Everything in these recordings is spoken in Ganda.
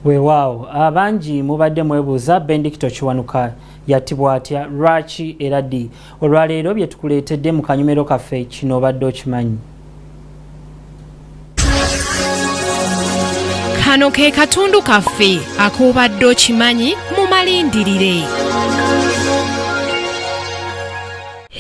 Weewaawo, abangi mubadde mwebuuza Bendicto Kiwanuka yattibwa atya, lwaki era ddi? Olwaleero bye tukuleetedde mu kanyumero kaffe kino obadde okimanyi. Kano ke katundu kaffe ak'obadde okimanyi mu malindirire.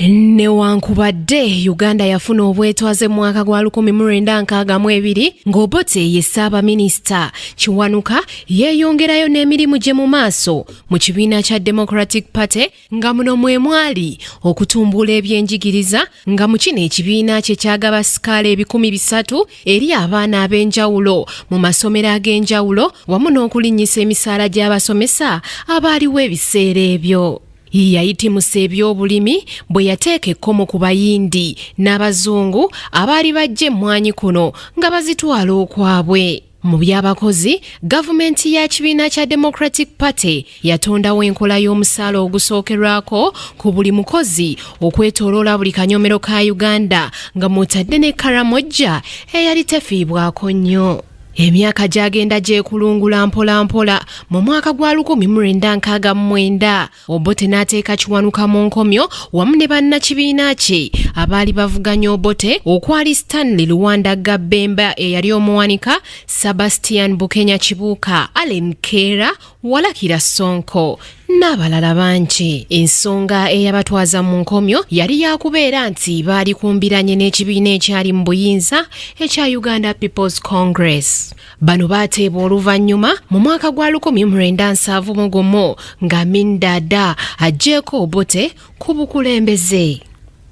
Newankubadde Uganda yafuna obwetwaze mu mwaka gwa 1962 ng'Obote ye ssaabaminisita, Kiwanuka yeeyongerayo n'emirimu gye mu maaso mu kibiina kya Democratic Party nga muno mwe mwali okutumbula ebyenjigiriza nga mu kino ekibiina kye kyagaba sikaala 300 eri abaana ab'enjawulo mu masomero ag'enjawulo wamu n'okulinnyisa emisaala gy'abasomesa abaaliwo ebiseera ebyo. Yayitimusa eby'obulimi bwe yateeka ekkomo ku Bayindi n'Abazungu abaali bajja emmwanyi kuno nga bazitwala okwabwe. Mu by'abakozi, gavumenti ya kibiina kya Democratic Party yatondawo enkola y'omusaala ogusookerwako ku buli mukozi okwetooloola buli kanyomero ka Uganda nga mw'otadde ne Karamoja eyali tefiibwako nnyo. Emyaka gyagenda gyekulungula mpolampola mu mwaka gwa 1969 Obote n'ateeka Kiwanuka mu nkomyo wamu ne bannakibiina kye abaali bavuganya Obote okwali Stanley Luwanda Gabbemba eyali omuwanika, Sebastian Bukenya Kibuuka, Allen Keera, Walakira Ssonko n'abalala bangi. Ensonga eyabatwaza mu nkomyo yali yakubeera nti baali kumbiranye n'ekibiina ekyali mu buyinza ekya Uganda People's Congress. Bano baateebwa oluvannyuma mu mwaka gwa 1971 nga Amin Dada aggyeeko Obote ku bukulembeze.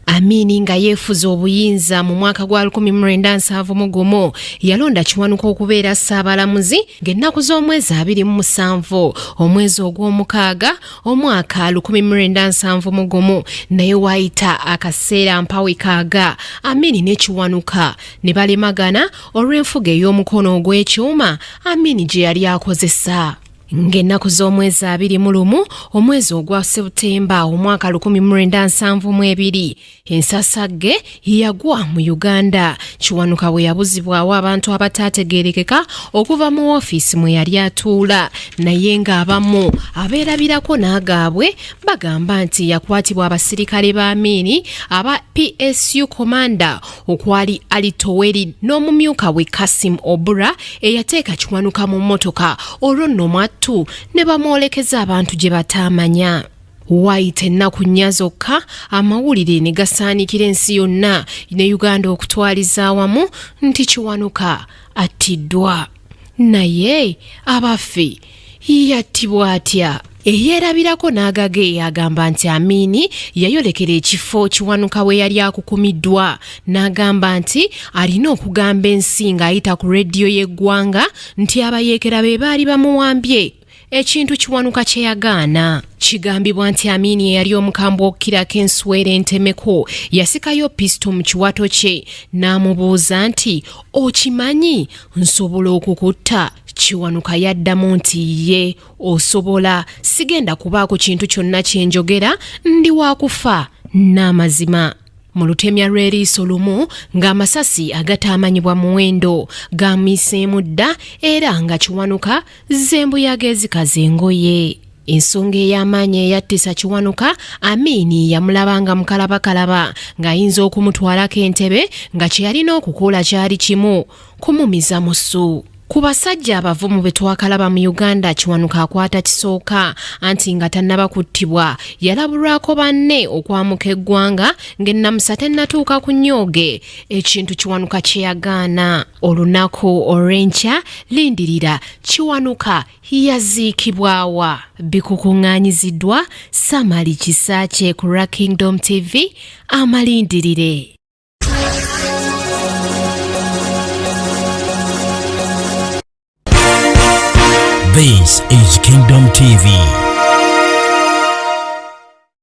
Amini nga yeefuze obuyinza mu mwaka gwa 1971 yalonda Kiwanuka okubeera Ssaabalamuzi ng'ennaku z'omwezi 27 omwezi ogw'omukaaga omwaka 1971 naye waayita akaseera mpawekaaga Amini ne Kiwanuka ne balemagana olw'enfuga ey'omukono ogw'ekyuma Amini gye yali akozesa. Ng'ennaku z'omwezi 21 omwezi ogwa Sebutemba omwaka 1972 ensasagge yagwa mu Uganda Kiwanuka bwe yabuzibwawo abantu abataategeerekeka okuva mu woofiisi mwe yali atuula naye ng'abamu abeerabirako n'agaabwe bagamba nti yakwatibwa abasirikale ba Amini aba PSU Commander okwali Ali Toweri n'omumyuka we Kasim Obura eyateeka Kiwanuka mu mmotoka olwo nno mwattu ne bamwolekeza abantu gye bataamanya. Waayita ennaku nnya zokka amawulire ne gasaanikira ensi yonna ne Uganda okutwaliza awamu nti Kiwanuka attiddwa. Naye abaffe yattibwa atya? Eyeerabirako n'agage agamba nti Amini yayolekera ekifo Kiwanuka we yali akukumiddwa n'agamba nti alina okugamba ensi ng'ayita ku rediyo y'eggwanga nti abayeekera be baali bamuwambye ekintu Kiwanuka kye yagaana. Kigambibwa nti Amini eyali omukambwe okukirako enswera entemeko yasikayo pisito mu kiwato kye n'amubuuza nti okimanyi nsobola okukutta? Kiwanuka yaddamu nti ye osobola, sigenda kubaako kintu kyonna kye njogera, ndi wa kufa n'amazima. Mu lutemya lw'eriiso lumu ng'amasasi agataamanyibwa muwendo gaamuyiseemu dda era nga Kiwanuka z'embuyaga ezikaza engoye. Ensonga ey'amaanyi eyattisa Kiwanuka, Amini yamulaba nga mukalabakalaba ng'ayinza okumutwalako entebe nga kye yalina okukola kyali kimu, kumumiza musu. Ku basajja abavumu be twakalaba mu Uganda, Kiwanuka akwata kisooka anti nga tannaba kuttibwa yalabulwako banne okwamuka eggwanga ng'ennamusa tennatuuka ku nnyooge, ekintu Kiwanuka kye yagaana. Olunaku olw'enkya lindirira Kiwanuka yaziikibwa wa? Bikukuŋŋaanyiziddwa Samali Kisaakye ku lwa Kingdom TV, amalindirire. This is Kingdom TV.